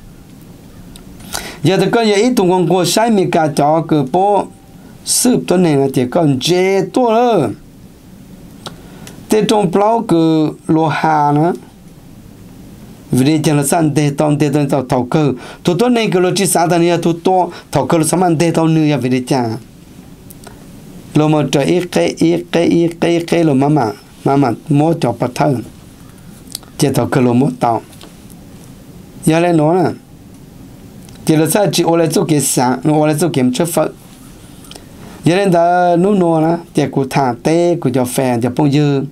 Yog tas koj yog ib tug nquag nquag saib Amelikas cov kws puab xwb tuab neeg no ces koj ntse tuaj lawm. Tej rooj plaub kws luag has na, vim li cas luag txhaj nteg tau, nteg tau thaum kawg tug tuab neeg kws luag tsis xav tas nwg yog tug tua, thaum kawg luag txhaj maj nteg tau nwg yog vim li cas? Luag mas raws ib qeb ib qeb ib qeb ib qeb luag mam mam muab cov pov thawj, ces thaum kawg luag muab tau. Yog le nuav na, ces luag txhaj tsis ua le txuj kev xav, ua le txuj kev tshawb fawb. Yog le ntawd nub nua na ces kuv tham teb kuv cov fans cov phooj ywg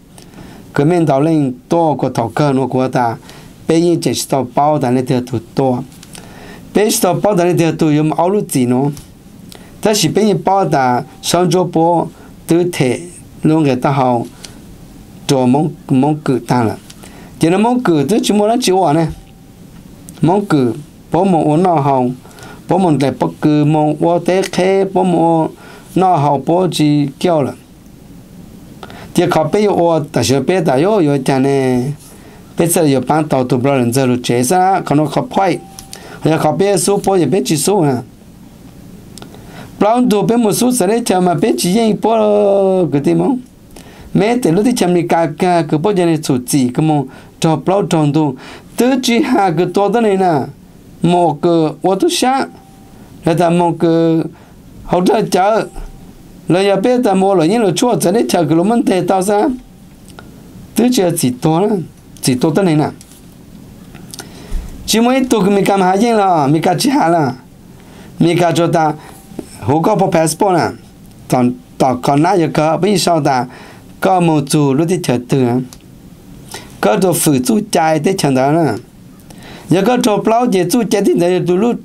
kws mej ntau leej tuaj kuas thaum kawg nuav kuv has tas peb yeej tseem tsis tau paub tas leej twg yog tug tua. Peb tsis tau paub tas leej twg yog tug yuav mus aub lub txim nuav. Tab sis peb yeej paub tas sab ntsuab puab twb them lub nqe taub hau rua Moob Kwm taag lawm. Ces nuav Moob Kwm twb tsis muaj dlaab tsi ua ne. Moob Kwm puab moog ua noj haus, puab moog dlaim pob kws, moog ua teb qheb, puab moog ua noj haus puab tsis kiaj lawm. Ces qhov peb yuav ua tam sim no peb tas yuav ua caag ne, peb txhaj le yuav paab tau tug nplog lwm ntxawg lug tsev xwb, qhov nuav qhov phooj ywg. Yog qhov peb xub puab yog peb tsis xub na. Plaub ntug peb moog xub txawv teb chaws mas peb tsis yeej puab kwv tij Moob. Meb tes lub teb chaws Amelikas kag kws puab cov neeg txhum txim kws moog raug plaub raug ntug, twb tsis has kws tua tuab neeg na, moog kws ua tub sab, los tas moog kws haus dlawg cawv, los yog peb tas moog ua luam yeeb luam tshuaj txawv teb chaws kws luag muab nteg tau xwb, twb tsis yog txim tua, txim tua tuab neeg na. Tsis muaj ib tug kws Amelikas mas has yeej los Amelikas tsis has lawm. Amelikas tsuas tas huv koj puag passport na, tom qhov nab yuav kawg peb yeej sau tas koj moog txug lub teb chaws twg, koj tau fwm txuj cai teb chaws ntawd na. Yog koj raug plaub ces txuj cai teb ntawd yog tus lub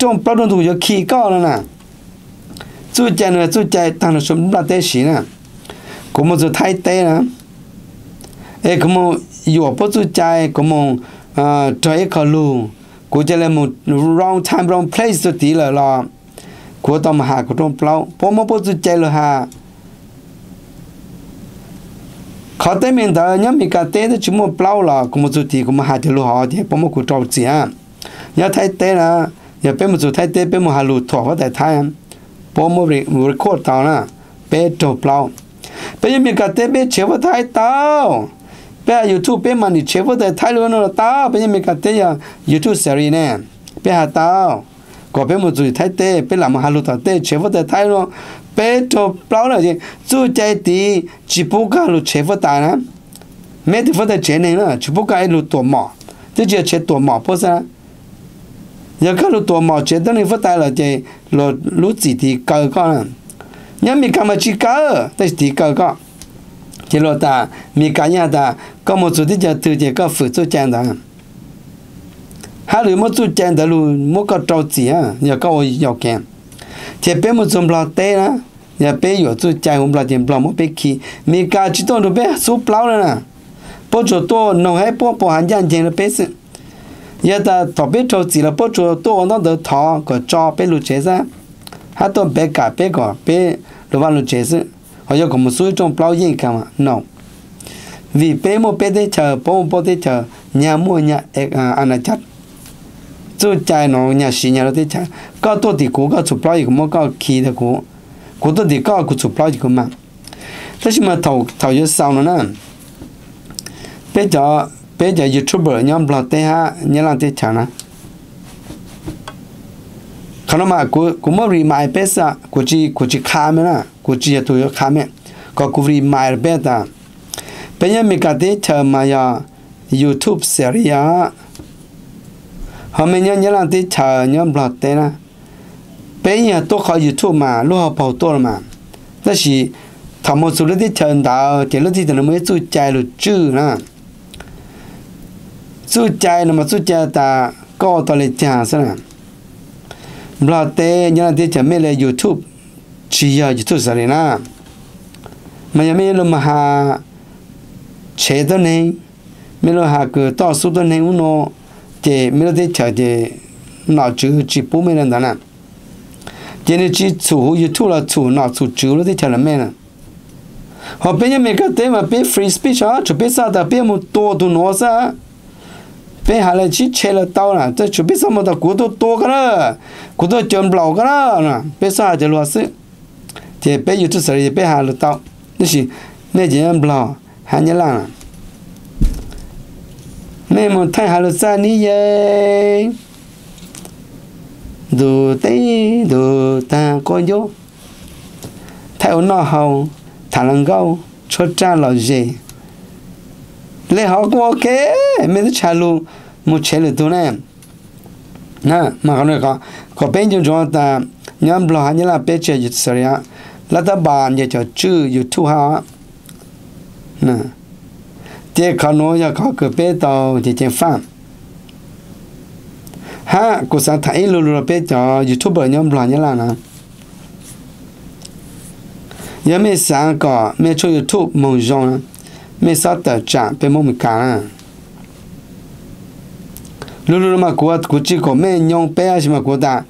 rooj plaub rooj ntug yuav khi koj no na. Txuj cai no txuj cai taag nrho suav nplaj teb siv na. Kuv moog txug Thaib teb na, es kuv moog yuam puab txuj cai, kuv moog raug ib qho lug, kuv ca le moog wrong time wrong place txug tid lawm los kuv tau moog has kuv rooj plaub, puab muab puab txuj cai lug has. Qhov teeb meem ntawd nyob Amelikas teb twb tsis muaj plaub los kuv moog txug tid kuv moog has cov lug hov ces puab muab kuv rau txim. Nyob Thaib teb na, yog peb moog txug Thaib teb peb moog has lug thuam huab tais Thaib, puab muab record tau na, peb raug plaub. Peb nyob Amelikas teb peb tshev huab tais Thaib tau, peb has YouTube peb mam nim tshev huab tais Thaib lug no los tau, peb nyob Amelikas teb yog YouTube series ne, peb has tau. Kom peb moog txug Thaib teb peb lam moog has lug tom tej tshev huab tais Thaib no, peb raug plaub na. Txuj cai tid tsis pub koj lug tshev huab tais na. Meb tes huab tais tsev neeg na tsis pub koj lug tuam mom, twb tsis yog tshev tuam mom puab xwb. Yog koj lug tuam mom tsev tuab neeg huab tais lawm ces luag lub txim tid kaw koj na. Nyob Amelikas mas tsis kaw, tab sis tid kaw koj. Ces luag tas, Amelikas yeej has tas koj moog txug teb chaws twg ces koj fwm txuj cai ntawd, hab lwm muab txuj cai ntawd lug muab koj rau txim yog koj ua yau kev. Ces peb moog txug Nplog teb na, yog peb yuam txuj cai huv Nplog ces Nplog muab peb khi. Amelikas tsis tuaj nrug peb xub plaub le na, puab tsuas tuaj noog hab puab puas has ncaj nceeg rua peb xwb. Yog tas thaum peb raug txim los puab tsuas tuaj ua ntaub ntawv thov kom tso peb lug tsev xwb, hab tuaj npev kam peb kom peb lug vaj lug tsev xwb. Ho yog kom mus xub ib rooj plaub yeej kag mas no. Vim peb muaj peb teb chaws, peb muaj peb teb chaws, nyag muaj nyag a na cas, txuj cai no nyag siv nyag rau teb chaws. Koj tuaj tim kuv koj txhum plaub yim kuv muab koj khi rau kuv, kuv tuaj tim koj kuv txhum plaub yim kuv mas. Tab sis mas thaum yuav xaus no na, peb, peb cov YouTuber nyob Nplog teb hab Nyab Laj teb chaws na, qhov no mas kuv muab remind peb xwb, kuv tsis qha me na, kuv tsis yog tus yuav qha me, kom kuv remind peb tas, peb nyob Amelikas teb chaws mas yog YouTube series, ho mej nyob Nyab Laj teb chaws nyob Nplog teb na, peb yeej yog tuaj qhov YouTube mas lub hauv paus tuaj los mas. Tab sis thaum mus txug lub teb chaws ntawd ces lub teb chaws ntawd muaj ib txuj cai lug tswj na. Txuj cai no mas txuj cai tas koj ua tau le caag xwb na. Nplog teb Nyab Laj teb chaws mej le YouTube tsis yog YouTube series na, mas yog mej lug mas has tshev tuab neeg, mej lug has kws toj xub tuab neeg ub no, ces mej lub teb chaws ces nom tswv tsis pub mej le ntawd na. Ces nwg tsis txhum huv YouTube los txhum nom txhum tswv lub teb chaws lawm mej na. Ho peb nyob Amelikas teb mas peb free speech os, tsuas peb xav tas peb mus tua tug nuav xwb, peb has le sib tshev le tau na, tsuas peb xav mus tas kuv tuaj tua koj na, kuv tuaj cuag nplaum koj na, peb xav has cov lug xwb. Ces peb YouTube series ces peb has lug tau, tab sis mej ces nyob Nplog hab Nyab Laj, mej mus thaij has lug txaj nib yeeb, ntug teb ntug taag quab ncub, thaij ua noj haus, tham hluas nkauj, tshuab raj lom zem, le hov kuj ok, mej twb tsis has lug mus tshev lwm tug ne. Kom peb nco ntsoov tas nyob Nplog hab Nyab Laj peb tsis yog YouTube series, lab tab pas yog cov tswj YouTube hab. Ces qhov nuav yog qhov kws peb tau ceev ceev faj. Hab kuv xaav tham ib lu lug rau peb cov YouTuber nyob Nplog Nyab Laj na, yog mej xaav kom mej tshooj YouTube moog zoo na, mej xob tawm tsaam peb Moob Amelikas na. Lu lug mas kuv, kuv tsis kom mej nyoo peb, tab sis mas kuv tas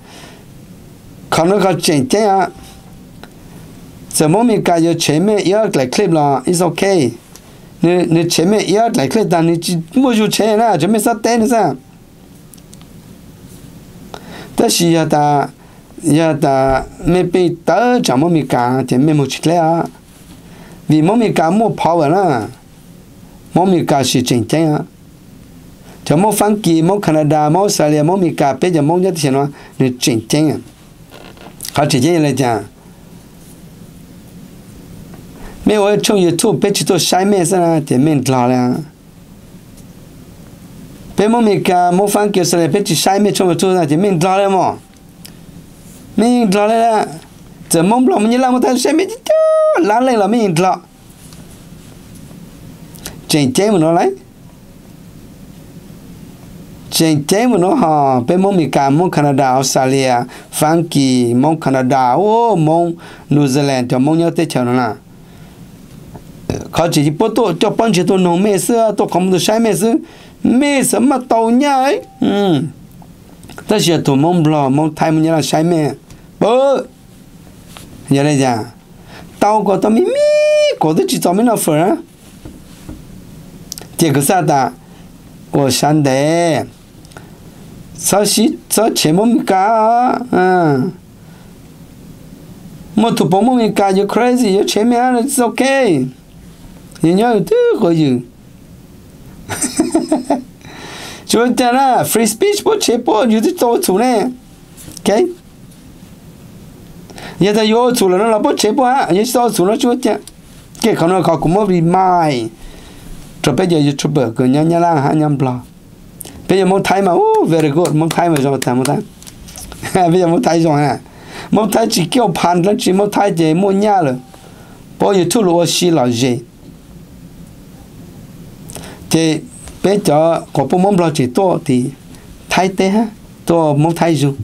qhov nuav qhov tseem ceeb os. Txawm Moob Amelikas yuav tshev mej ib dlaim clip los it's ok. Nwg tshev mej ib dlaim clip tas nwg tsis muaj zug tshev na, tsuas mej xob teb nwg xwb. Tab sis yog tas, yog tas mej pheej tawm tsaam Moob Amelikas ces mej moog tsis dleb os, vim Moob Amelikas muaj power na. Moob Amelikas sis tseem ceeb os. Cov Moob Faab Kis, Moob Canada, Moob Australia, Moob Amelikas, peb cov Moob nyob teb chaws nuav nwg tseem ceeb. Qhov tseem ceeb yog le caag? Mej ua ib tshooj YouTube peb tsis tuaj saib mej xwb na ces mej ndlog le. Peb Moob Amelikas, Moob Faab Kis, Australia peb tsis saib mej tshooj YouTube na ces mej ndlog le mog. Mej yeej ndlog le. Txawm Moob Nplog, Moob Nyab Laj, Moob Thaib saib mej coob coob lab leej los mej yeej ndlog. Tseem ceeb mus nuav lauj. Tseem ceeb mus nuav hos peb Moob Amelikas, Moob Canada, Australia, Faab Kis, Moob Canada, Moob New Zealand, cov Moob nyob teb chaws no na, qhov tseem ceeb puab tuaj coj pob ntseg tuaj noog mej xwb, tuaj qhov muaj tus saib mej xwb, mej xav maj tau nyaj. Tab sis yog tug Moob Nplog, Moob Thaib, Moob Nyab Laj saib mej, yog le caag? Tau kuas tau me me, kuas twb tsis txaus mej noj fawm na. Ces kuv xav tas ua sab ntev, txhob tshev Moob Amelikas. Muaj tug puav Moob Amelikas yuav crazy yuav tshev mej, it's ok. Yus nyob yus twb quav yws. Tsis ua cas na, free speech puab tshev puab yus twb tau ua txhum ne. Yog tas yus ua txhum lawm no los puab tshev puab hab, yog tsis tau ua txhum no tsis ua cas. Ces qhov no qhov kuv muab remind rau peb cov YouTuber kws nyob Nyab Laj hab nyob Nplog. Peb cov Moob Thaib mas very good, Moob Thaib mas zoo tag Moob Thaib. Peb cov Moob Thaib zoo, Moob Thaib tsis kiauj phan dlaab tsi, Moob Thaib ces muaj nyaj lawm, puab YouTube lug ua si lom zem. Ces peb cov quas puj Moob Nplog tseem tuaj tim Thaib teb hab, tuaj Moob Thaib zug.